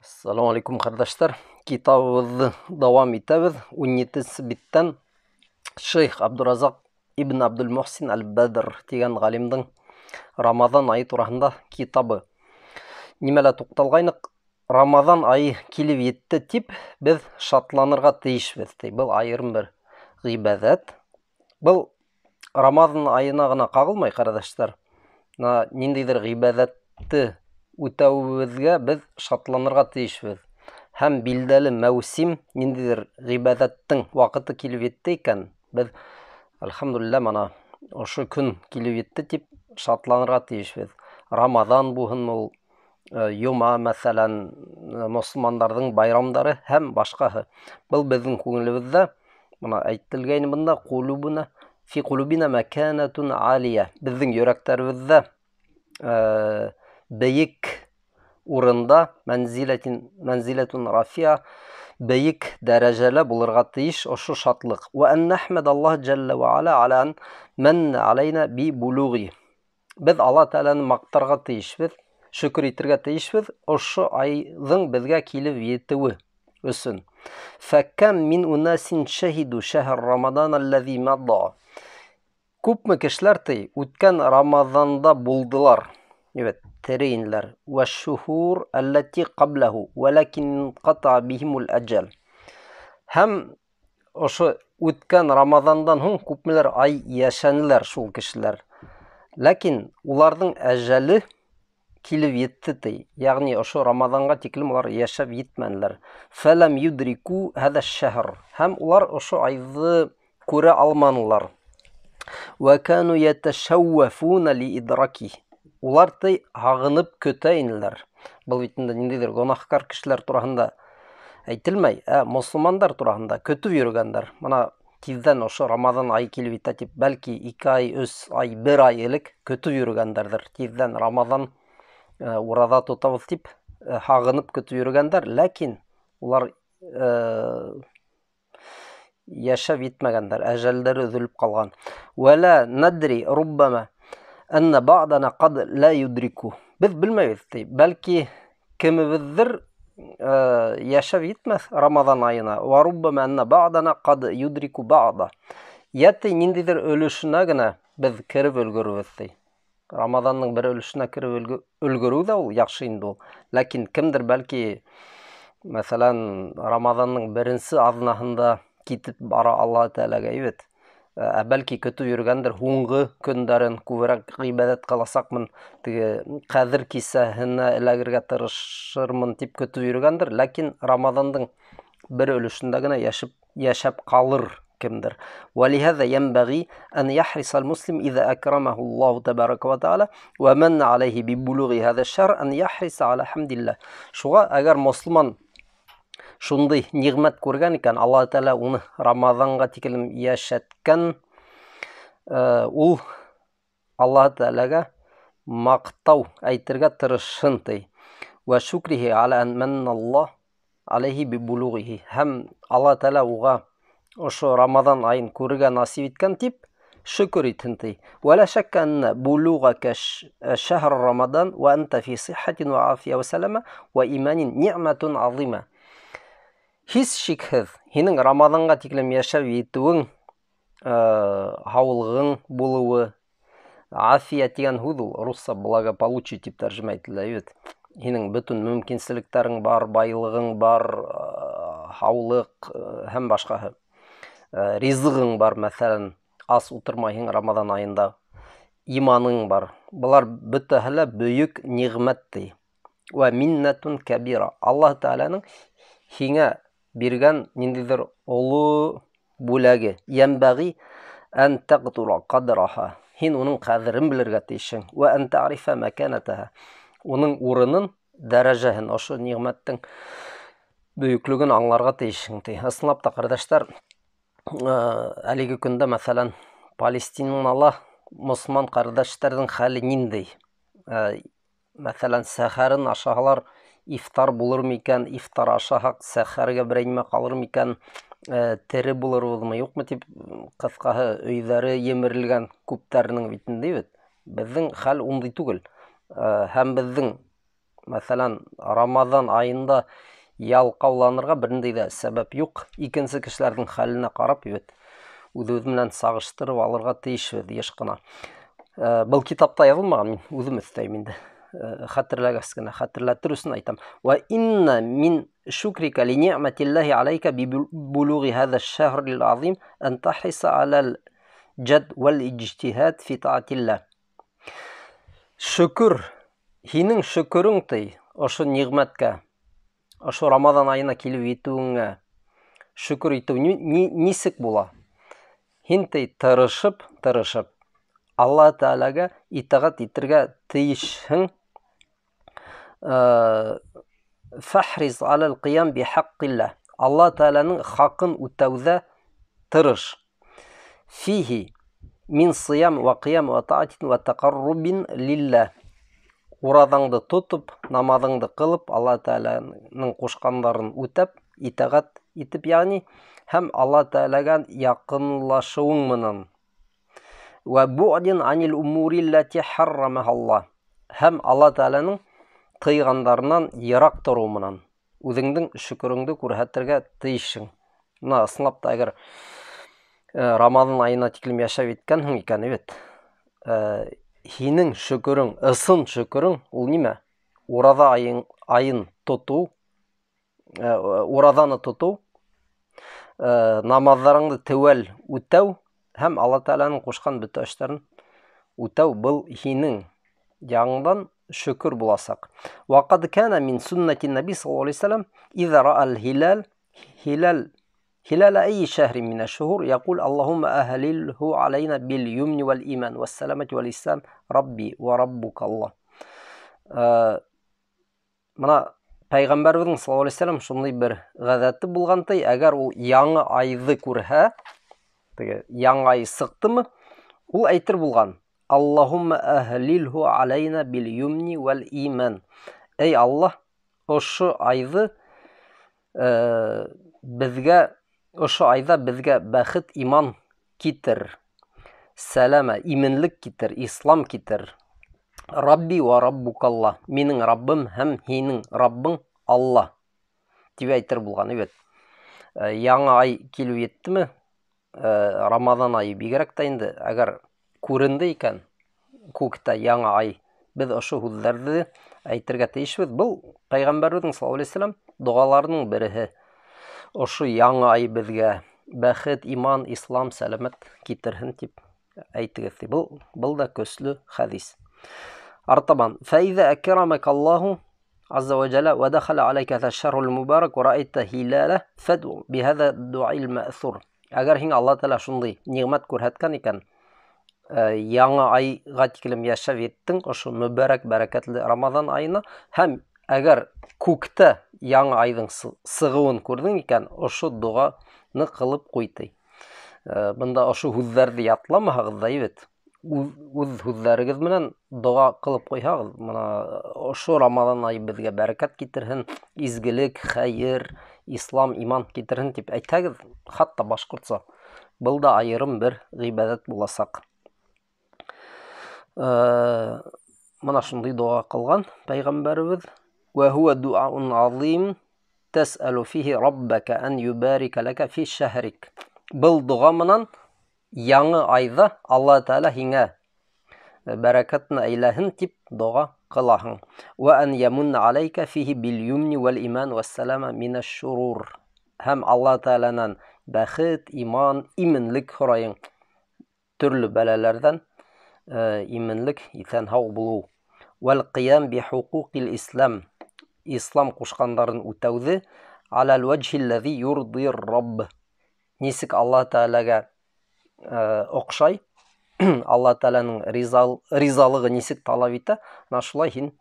Ассаламу алейкум, ҡәрҙәштәр. Китабыбыҙҙы дауам итәбеҙ. 17-нсе биттән Шейх Абдуразаҡ ибн Абдул-Мухсин Әл-Бәдр тигән ғалимдың Рамаҙан айы тураһында китабы. Нимәлә туҡталғайныҡ? Рамаҙан айы килеп етте тип беҙ шатланырға тейешбеҙ. Ти. Был айырым бер ғибәҙәт. Был Рамаҙан айына ғына ҡағылмай, ҡәрҙәштәр. Ниндәйҙер ғибәҙәтте үтәүебеҙгә беҙ шатланырға тейешбеҙ. Һәм билдәле мәүсим, ниндәйҙер ғибәҙәттең ваҡыты килеп етте икән, беҙ әлхәмдүлилләһ мана ошо көн килеп етте тип шатланырға тейешбеҙ. Рамаҙан булһын ул, йома, мәҫәлән, мосолмандарҙың байрамдары һәм башҡаһы. Был беҙҙең күңелебеҙҙә, мына әйтелгәйне бында, ҡулубуна фи ҡулубина мәкәнәтун алия. Беҙҙең йөрәктәребеҙҙә бейек урында, мәнзиләтин, мәнзиләтун рафиа, бейек дәрәжәлә булырға тейеш ошо шатлыҡ. Вә ан нәхмәдаллаһ джәллә вә аля аля ан мәннә алейна би булуғи. Беҙ Алла Тәғәләне маҡтарға тейешбеҙ, шөкөр итергә тейешбеҙ ошо айҙың беҙгә килеп етеүе өсөн. Фәкәм мин унасин шәһиду шәһр Рамадан аллази мадда. Күпме кешеләр ти үткән Рамаҙанда булдылар. Evet, тере инеләр. Вә шухур аллати ҡаблаху, вәләкин ҡата бихимул әҗәл. Һәм ошо үткән Рамаҙандан һуң күпмеләр ай йәшәнеләр шул кешеләр. Ләкин уларҙың әжәле килеп етте ти. Ягъни ошо Рамаҙанға тиклем улар йәшәп етмәнеләр. Фәләм юдрику һәҙә шәһр. Һәм улар ошо айҙы күрә алманылар. Вә кану яташаввафуна ли идраки. Улар ти һағынып көтә инеләр. Был бит инде ниндәйҙер гонаһкар кешеләр тураһында әйтелмәй, ә мосолмандар тураһында көтөп йөрөгәндәр. Мына тиҙҙән ошо Рамаҙан айы килеп етә тип, бәлки 2 ай, 3 ай, 1 ай элек көтөп йөрөгәндәрҙер. Тиҙҙән Рамаҙан ураҙа тотабыҙ тип һағынып көтөп йөрөгәндәр, ләкин улар йәшәп етмәгәндәр, әжәлдәре өҙөлөп ҡалған. Вәлә надри руббама әннә баъдана ҡад ла юдрику. Беҙ белмәйбеҙ ти, бәлки кемебеҙҙер йәшәп етмәҫ Рамаҙан айына. Ва руббама әннә баъдана ҡад юдрику баъда. Йә ти ниндәйҙер өлөшөнә генә беҙ кереп өлгөрөрбөҙ ти. Рамаҙандың бер өлөшөнә кереп өлгөрөү ҙә ул яҡшы инде ул. Ләкин кемдер бәлки, мәҫәлән, Рамаҙандың беренсе аҙнаһында китеп бара Аллаһ Тәғәләгә, бит. Ә бәлки көтөп йөрөгәндер һуңғы көндәрен, күберәк ғибәҙәт ҡыласаҡмын, теге ҡәҙер кисәһенә эләгергә тырышырмын тип көтөп йөрөгәндер, ләкин Рамаҙандың бер өлөшөндә генә йәшәп ҡалыр кемдер. Вәлиһәҙә йәнбәғи ән яхрисал муслим иҙә әкрамаһу Аллаһу тәбәрәкә вә тәғәлә вә мәннә алейһи бибулуғи һәҙә шәр ән яхриса аля хәмдилlah. Шуға әгәр мосолман шундай ниғмәт күргән икән, Аллаһ Тәғәлә уны Рамаҙанға тиклем йәшәткән, ул Аллаһ Тәғәләгә маҡтау әйтергә тырышһын ти. Вә шукрихи аля ан мәнналлаһ алейһи бибулуғиһи. Һәм Аллаһ Тәғәлә уға ошо Рамаҙан айын күрергә насип иткән тип шөкөр итһен ти. Вә лә шәккә әннә булуғака шәһр Рамадан вә анта фи сиххатин вә афия вә сәләмә вә иманин ниғмәтун азима. Һис шикһеҙ, һинең Рамаҙанға тиклем йәшәп етеүең, һаулығың булыуы, афия тигән һүҙ ул русса благополучие тип тәржемә ителә бит. Һинең бөтөн мөмкинселектәрең бар, байлығың бар, һаулыҡ һәм башҡаһы. Ризығың бар, мәҫәлән, ас ултырмайһың Рамаҙан айында, иманың бар. Былар бөтәһе лә бөйөк ниғмәт ти. Вә миннәтун кәбира. Аллаһ Тәғәләнең һиңә биргән ниндәйҙер оло бүләге. Йәнбәғи ән тәҡдура ҡадраһа. Һин уның ҡәҙерен белергә тейешһең. Вә ән тәғрифә мәкәнәтәһә. Уның урынын, дәрәжәһен, ошо ниғмәттең бөйөклөгөн аңларға тейешһең ти. Ысынлап та, ҡәрҙәштәр, әлеге көндә, мәҫәлән, Палестинала мосолман ҡәрҙәштәрҙең хәле ниндәй? Мәҫәлән, сәхәрен ашаһалар, ифтар булыр микән, ифтар ашаһаҡ, сәхәргә берәй нимә ҡалыр микән, тере булырбыҙмы, юҡмы тип, ҡыҫҡаһы, өйҙәре емерелгән күптәренең бит инде бит. Беҙҙең хәл ундай түгел. Һәм беҙҙең Мәҫәлән, Рамаҙан айында ялҡауланырға бер ниндәй ҙә сәбәп юҡ. Икенсе кешеләрҙең хәленә ҡарап, бит, үҙебеҙ менән сағыштырып алырға тейешбеҙ йыш ҡына. Был китапта яҙылмаған, мин үҙем өҫтәйем инде. Хәтерләгәс кенә, хәтерләтер өсөн әйтәм. Вә инна мин шукрика ли ни'мәтилләһи алейка би булуғи һәҙә шәһрил азим ан тахриса алал джад вәл иджтиһад фи таатилла. Шөкөр, һинең шөкөрөң ти ошо ниғмәткә, ошо Рамаҙан айына килеп етеүеңә шөкөр итеү нисек була? Һин ти тырышып, тырышып Алла Тәғәләгә итәғәт итергә тейешһең. Фәхриз алал ҡиям бихаҡҡилла. Алла Тәғәләнең хаҡын үтәүҙә тырыш. Фихи мин сиям вә ҡиям вә таатин вә тәҡәррубин лилла. Ураҙаңды тотоп, намаҙыңды ҡылып, Алла Тәғәләнең ҡушҡандарын үтәп, итәғәт итеп, ягъни һәм Алла Тәғәләгә яҡынлашыуың менән. Вә бу'дин анил умури ллати харрамаһа Аллаһ. Һәм Алла Тәғәләнең тыйғандарынан йыраҡ тороу менән үҙеңдең шөкөрөңдө күрһәтергә тейешһең. Бына ысынлап та, әгәр Рамаҙан айына тиклем йәшәп еткәнһең икән, бит, һинең шөкөрөң, ысын шөкөрөң ул нимә? Ураҙа айын тотоу, ураҙаны тотоу, намаҙҙарыңды теүәл үтәү һәм Алла Тәғәләнең ҡушҡан бөтә эштәрен үтәү, был һинең яңынан шөкөр буласаҡ. Ваҡад кана мин суннати наби саллаллаху алейхи вассалам иза раал хилал хилал хилал әй шәһри мин шуһур яқул Аллаһумма аһлилһу алейна бил юмни вал иман вас саламати вал ислам рабби ва раббука Аллаһ. Мына Пәйғәмбәребеҙҙең саллаллаху алейхи вассалам шундай бер ғәҙәте булған ти, әгәр ул яңы айҙы күрһә, теге яңы ай сыҡтымы, ул әйтер булған: Аллаһумма аһлилһу алейна бил юмни вал иман. Эй Аллаһ, ошо айҙы беҙгә, ошо айҙа беҙгә бәхет, иман китер, сәләмә, именлек китер, ислам китер. Рабби ва раббукаллаһ, минең Раббым һәм һинең Раббың Аллаһ тип әйтер булған. Бит яңы ай килеп еттеме, Рамаҙан айы бигерәк тә инде, әгәр күренде икән күктә яңы ай, беҙ ошо һүҙҙәрҙе әйтергә тейешбеҙ. Был Пәйғәмбәребеҙҙең саллаллаху алейхи вассалам доғаларының береһе. Ошо яңы ай беҙгә бәхет, иман, ислам, сәләмәт китерһен тип әйтегеҙ. Был да көслө хәдис. Артабан, фәиҙә әкрамәкә Аллаһу азза ва җәллә ва дахала алейка һәҙә мубарак ва раайта һилалә фәдү биһәҙә дуаил мәҫур. Әгәр һиңә Аллаһ Тәғәлә шундай ниғмәт күрһәткән икән, яңы айға тиклем йәшәп еттең, ошо мөбәрәк, бәрәкәтле Рамаҙан айына, һәм әгәр күктә яңы айҙың сығыуын күрҙең икән, ошо доғаны ҡылып ҡуй ти. Бында ошо һүҙҙәрҙе ятламаһағыҙ ҙа, бит, үҙ һүҙҙәрегеҙ менән доға ҡылып ҡуйһағыҙ, бына ошо Рамаҙан айы беҙгә бәрәкәт китерһен, изгелек, хәйер, ислам, иман китерһен тип әйтһәгеҙ, хатта башҡортса, был да айырым бер ғибәҙәт буласаҡ. Мына шундай доға ҡылған пәйғәмбәребеҙ. Вә һуә дуаун азим тәсәлү фихи раббака ан юбарика лака фи шәһрик. Был доға менән яңы айҙа Алла Тәғәлә һиңә бәрәкәтен әйләһен тип доға ҡылаһың. Вә ан ямунна алейка фихи бил юмни вәл иман вәссәләмә минәш шурур. Һәм Алла Тәғәләнән бәхет, иман, именлек һорайың. Төрлө бәләләрҙән именлек, иҫән-һау булыу. Вәл ҡиям бихуҡуҡил ислам. Ислам ҡушҡандарын үтәүҙе алал вәджһилләзи юрдир рабб. Нисек Алла Тәғәләгә оҡшай, Алла Тәғәләнең ризалығы нисек талап итә, ана шулай һин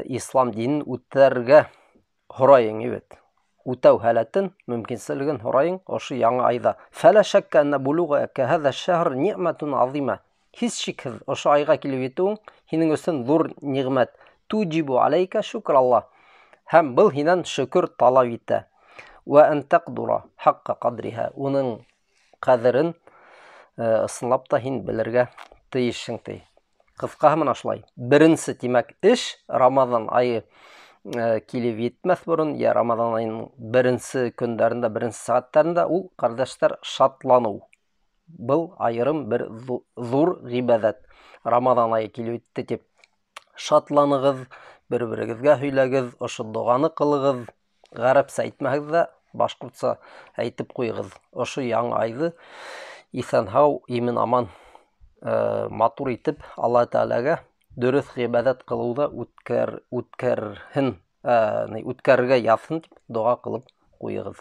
ислам динен үтәргә һорайың, бит. Үтәү һәләтен, мөмкинселеген һорайың ошо яңы айҙа. Фәлә шәккә әннә булуға һәҙә шәһр ниғмәтун азима. Һис шикһеҙ ошо айға килеп етеүең һинең өсөн ҙур ниғмәт. Туджибу алейка шукр Аллаһ. Һәм был һинән шөкөр талап итә. Вә ан тәҡдура хаққа ҡадриһа. Уның ҡәҙерен ысынлап та һин белергә тейешһең ти. Ҡыҫҡаһы мына шулай. Беренсе, тимәк, эш Рамаҙан айы килеп етмәҫ борон, йә Рамаҙан айының беренсе көндәрендә, беренсе сәғәттәрендә ул, ҡәрҙәштәр, шатланыу. Был айырым бер ҙур ғибәҙәт. Рамаҙан айы килеп етте тип шатланығыҙ, бер-берегеҙгә һөйләгеҙ, ошо доғаны ҡылығыҙ. Ғәрәпсә әйтмәһегеҙ ҙә, башҡортса әйтеп ҡуйығыҙ. Ошо яңы айҙы иҫән-һау, имен-аман, матур итеп Алла Тәғәләгә дөрөҫ ғибәҙәт ҡылыуҙа үткәрергә яҙһын тип доға ҡылып ҡуйығыҙ.